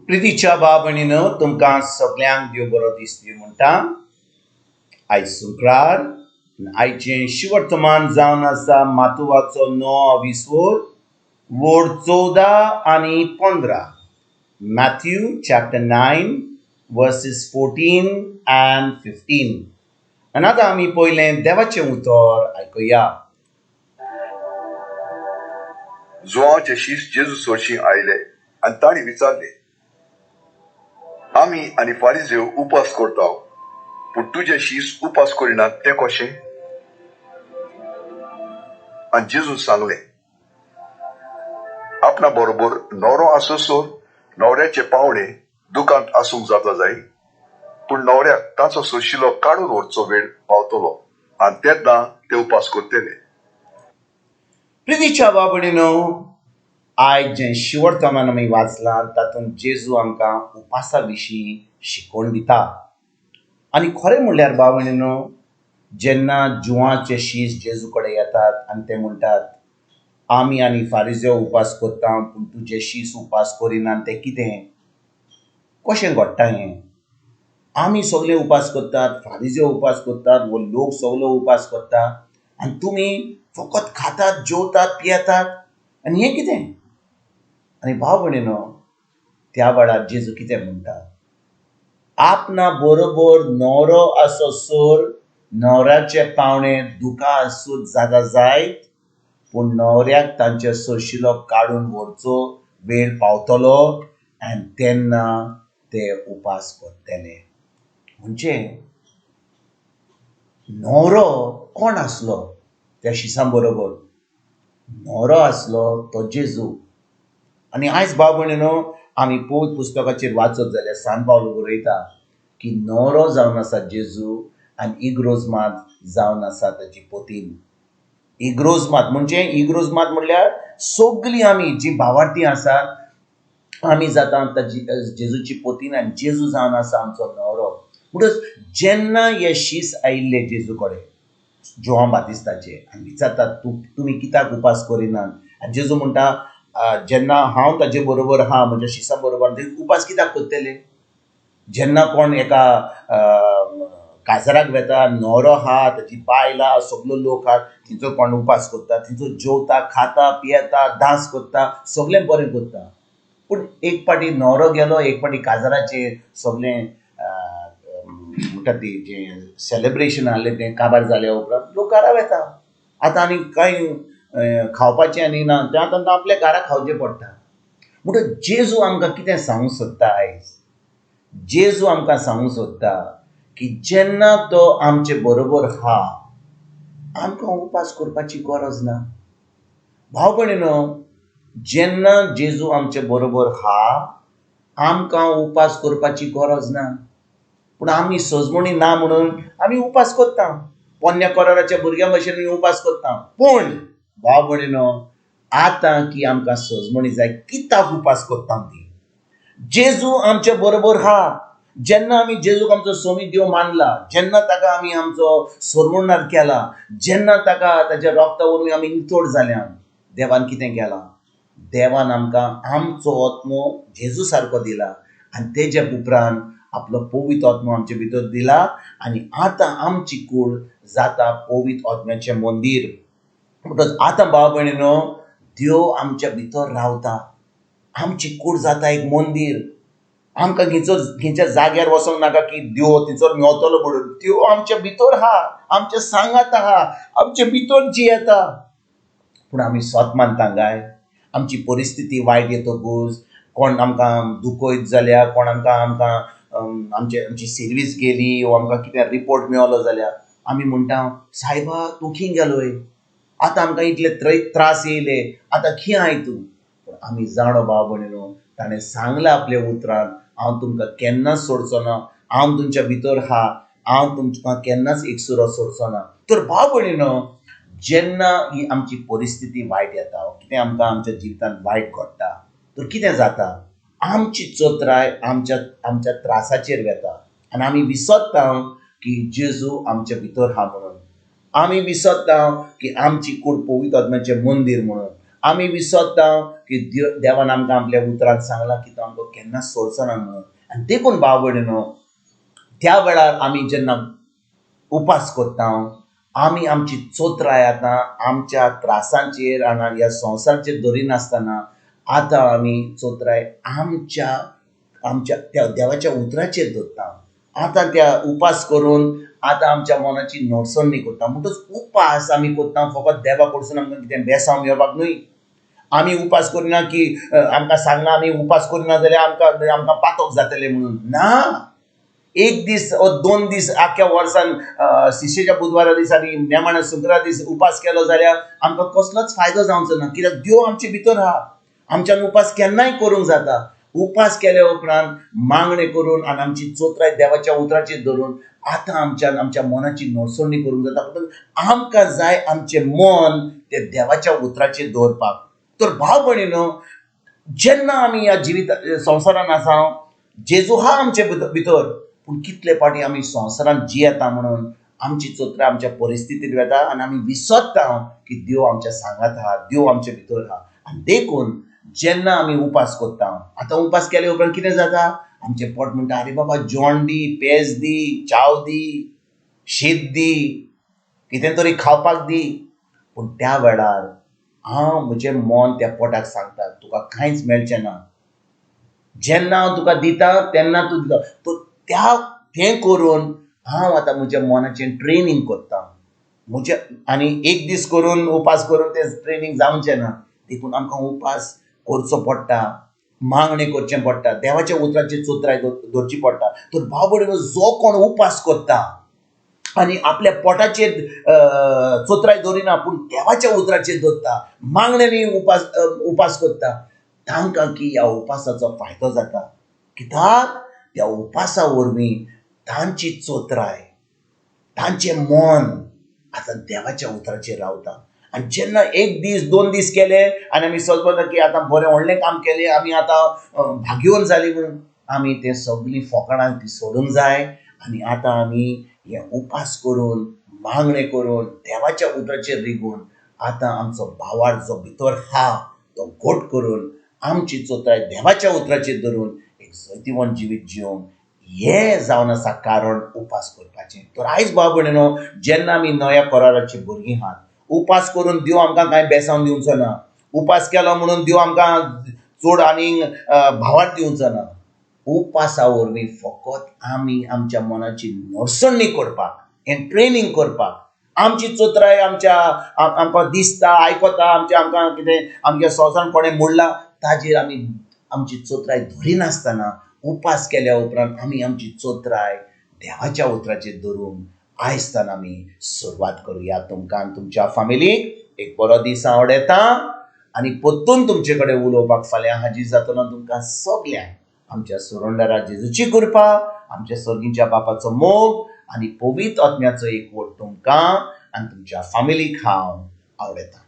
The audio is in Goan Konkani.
प्रितीच्या भाव भयणीनो, तुमकां सगल्यांक देव बरो दीस दिवं म्हणटा. आयज शुक्रार, आयचें शिवर्तमान जावन आसा मातुवाचो 9 विसवोर वोर 14 आनी 15, Matthew chapter 9 verses 14 and 15. आनी आतां आमी पयलें देवाचें उतर आयकुया. जुवांचे शीस जेजू सरशीं आयले आनी तांणी विचारले, आमी आनी फारिजेव उपास करता, पूण तुजे शीस उपास करिनात तें कशें? आनी जेजून सांगलें, आपणा बरोबर न्हवरो आसोसर न्हवऱ्याचे पावणे दुकांत आसूंक जाता जाय, पूण न्हवऱ्याक ताचो सोशिलो काडून व्हरचो वेळ पावतलो आनी तेन्ना ते उपास करतले. प्रितीच्या बाबडीनो, आयज जें शिवर्तमान आमी वाचलां तातूंत जेजू आमकां उपासा विशीं शिकोवन दिता. आनी खरें म्हणल्यार भाव भयणीनो, जेन्ना जुवाचे शीस जेजू कडेन येतात आनी ते म्हणटात, आमी आनी फारिजेव उपास करता, पूण तुजे शीस उपास करिनात तें कितें, कशें घडटा हें? आमी सगळे उपास करतात, फारिजेव उपास करतात, वो लोक सगळे उपास करता आनी तुमी फकत खातात, जेवतात, पियेतात आनी हें कितें? आनी भाव भयणीनो, त्या वेळार जेजू कितें म्हणटा, आपणा बरोबर न्हवरो आसोसर न्हवऱ्याचे पावणे दुकां आसूत जाता जायत, पूण न्हवऱ्याक तांचे सोशिलो काडून व्हरचो वेळ पावतलो आनी तेन्ना ते उपास करतले. म्हणजे न्हवरो कोण आसलो त्या शिसां बरोबर? न्हवरो आसलो तो जेजू. आनी आयज भाव भयणीनो, आमी पवित्र पुस्तकाचेर वाचत जाल्यार सान पावलो बरयता की न्हवरो जावन आसा जेजू आनी इग्रोज मात जावन आसा ताची पोतीन. इग्रोज मात म्हणजे, इग्रोज मात म्हणल्यार सगळीं आमी जी भावार्थी आसात आमी जाता ताजी जेजूची पोतीन आनी जेजू जावन आसा आमचो न्हवरो. म्हणटच जेन्ना हे शीस आयिल्ले जेजू कडेन जोहां बातिस्ताचे आनी विचारतात, तुमी कित्याक उपास करिनात? आनी जेजू म्हणटा, जेन्ना हांव ताजे बरोबर आहा, म्हज्या शिसां बरोबर, ते उपास कित्याक करतले? जेन्ना कोण एका काजराक वेता, न्हवरो आहा, ताजी बायल आहा, सगलो लोक आहा, थंयचो कोण उपास करता, थंयचो जेवता, खाता, पियेता, डांस करता, सगळें बरें करता. पूण एक पाटी न्हवरो गेलो, एक पाटी काजराचेर सगळें म्हणटा ती जें सेलेब्रेशन आहलें तें काबार जाल्या उपरांत लोक घरा वेता. आतां आनी कांय खावपाचें आनी ना, तें आतां आपल्या घरा खावचें पडटा. म्हणटकच जेजू आमकां कितें सांगूंक सोदता आयज? जेजू आमकां सांगूंक सोदता की जेन्ना तो आमचे बरोबर आहा, आमकां उपास करपाची गरज ना. भाव भयणीनो, जेन्ना जेजू आमचे बरोबर आहा, आमकां उपास करपाची गरज ना. पूण आमी सजमणी ना म्हणून आमी उपास करता, पोन्न्या कराराच्या भुरग्यां भशेन आमी उपास करता. पूण भाव भयणीनो, आतां की आमकां सजमणी जाय, कित्याक उपास करता ती? जेजू आमचे बरोबर आहा. जेन्ना आमी जेजूक आमचो स्वामी देव मानला, जेन्ना ताका आमी आमचो सोरवणार केला, जेन्ना ताका ताच्या रोगता वरवीं आमी नितळ जाल्या, देवान कितें केलां? देवान आमकां आमचो आत्मो जेजू सारको दिला आनी तेज्या उपरांत आपलो पवित्र आत्मो आमचे भितर दिला आनी आतां आमची कूड जाता पवित्र आत्म्याचें मंदीर. म्हणटकच आतां भाव भयणीनो, देव आमच्या भितर रावता, आमची कूड जाता एक मंदीर. आमकां खंयच्या जाग्यार वचोंक नाका की देव थंयसर मेवतलो म्हणून. देव आमच्या भितर आहा, आमच्या सांगात आहा, आमच्या भितर जियेता. पूण आमी सत मानता काय? आमची परिस्थिती वायट येतकूच, कोण आमकां दुखयत जाल्यार, कोण आमकां आमकां आमची सर्वीस गेली वो आमकां कितें रिपोर्ट मेवलो जाल्यार आमी म्हणटा, सायबा तूं खंय गेलोय? आतां आमकां इतले त्रास येयले, आतां खंय आहाय तूं? पूण आमी जाणो भाव भयणीनो, ताणें सांगलां आपल्या उतरान, हांव तुमकां केन्नाच सोडचो ना, हांव तुमच्या भितर आहा, हांव तुमकां केन्नाच एकसुरो सोडचो ना. तर भाव भयणीनो, जेन्ना ही आमची परिस्थिती वायट येता, कितें आमकां आमच्या जिवितांत वायट घडटा, तर कितें जाता, आमची चत्राय आमच्या त्रासाचेर वेता आनी आमी विसरता की जेजू आमच्या भितर आहा म्हणून. आमी विसरता की आमची कूड पवित्र आत्म्याचें मंदीर म्हणून. आमी विसरता की देवान आमकां आपल्या उतरान सांगलां की तो आमकां केन्नाच सोडचो ना म्हणून. आनी देखून भाव भयणीनो, त्या वेळार आमी जेन्ना उपास करता, आमी आमची चोत्राय आतां आमच्या त्रासांचेर आनी ह्या संवसाराचेर दरिनासतना आतां आमी चोत्राय आमच्या आमच्या त्या देवाच्या उतराचेर दवरता. आतां त्या उपास करून आतां आमच्या मनाची नडसणी करता. म्हणटच उपास आमी करता फकत देवा कडसून आमकां कितें बेसांव मेळपाक न्हय. आमी उपास करिना की आमकां सांगना आमी उपास करिना जाल्यार आमकां आमकां पातक जातलें म्हणून ना. एक दीस ओ 2 दीस आख्ख्या वर्सान शिशेच्या बुधवारा दीस आनी नेमाण्या शुक्रा दीस उपास केलो जाल्यार आमकां कसलोच फायदो जावचो ना, कित्याक देव आमचे भितर आहा. आमच्यान उपास केन्नाय करूंक जाता. उपास केल्या उपरांत मागणें करून आनी आमची चोत्राय देवाच्या उतराचेर धरून आतां आमच्यान आमच्या मनाची नडसणी करूंक जाता. पूण आमकां जाय आमचें मन तें देवाच्या उतराचेर दवरपाक. तर भाव भयणीनो, जेन्ना आमी ह्या जिवित संवसारान आसा, जेजू हा आमचे भितर, पूण कितले फावटी आमी संवसारान जियेता म्हणून आमची चोत्राय आमच्या परिस्थितीर वेता आनी आमी विसरता की देव आमच्या सांगात आहा, देव आमचे भितर आहा. आनी देखून जेन्ना आमी उपास करता, आतां उपास केले उपरांत कितें जाता, आमचें पोट म्हणटा आरे बाबा जेवण दी, पेज दी, चाव दी, शीत दी, कितें तरी खावपाक दी. पूण त्या वेळार हांव म्हजें मन त्या पोटाक सांगता तुका कांयच मेळचें ना, जेन्ना हांव तुका दिता तेन्ना तूं दिता. तो त्या तें करून हांव आतां म्हज्या मनाचें ट्रेनींग करता म्हज्या. आनी एक दीस करून उपास करून तें ट्रेनींग जावचें ना. देखून आमकां उपास करचो पडटा, मागणें करचें पडटा, देवाच्या उतराची चोत्राय दवरची पडटा. तर भाव भयणीनो, जो कोण उपास करता आनी आपल्या पोटाचेर चोत्राय दवरिना पूण देवाच्या उतराचेर दवरता, मागण्यांनी उपास उपास करता, तांकां की ह्या उपासाचो फायदो जाता. कित्याक त्या उपासा वरवीं तांची चोत्राय, तांचें मन आतां देवाच्या उतराचेर रावता. आनी जेन्ना 1 दीस 2 दीस केले आनी आमी समजता की आतां बरें व्हडलें काम केलें, आमी आतां भाग्यवंत जालीं म्हणून, आमी तें सगळीं फोकाणां ती सोडूंक जाय. आनी आतां आमी हे उपास करून मागणें करून देवाच्या उतराचेर रिगून आतां आमचो भावार्थ जो भितर आहा तो घट करून आमची चोत्राय देवाच्या उतराचेर धरून एक जैतिवंत जिवीत जिवन हें जावन आसा कारण उपास करपाचें. तर आयज भाव भयणीनो, जेन्ना आमी नव्या कराराची भुरगीं आहात, उपास करून देव आमकां कांय बेसांव दिवचो ना, उपास केलो म्हणून देव आमकां चड आनीक भावार्थ दिवचो ना. उपासा वरवीं फकत आमी आमच्या मनाची नडसणी करपाक, हें ट्रेनींग करपाक, आमची चोत्राय आमच्या आमकां दिसता, आयकता, आमच्या आमकां कितें आमच्या संवसारान कोणें मोडला ताजेर आमी आमची चोत्राय धरिनासतना उपास केल्या उपरांत आमी आमची चोत्राय देवाच्या उतराचेर धरून आयजतान आमी सुरवात करुया. तुमकां आनी तुमच्या फामिलीक एक बरो दीस आवडटा आनी परतून तुमचे कडेन उलोवपाक फाल्यां हाजीर जातना तुमकां सगल्यांक आमच्या सुरंडरा जेजूची कृपा, आमच्या सर्गीच्या बापाचो मोग आनी पवित्र आत्म्याचो एकवट तुमकां आनी तुमच्या फामिलीक हांव आवडटा.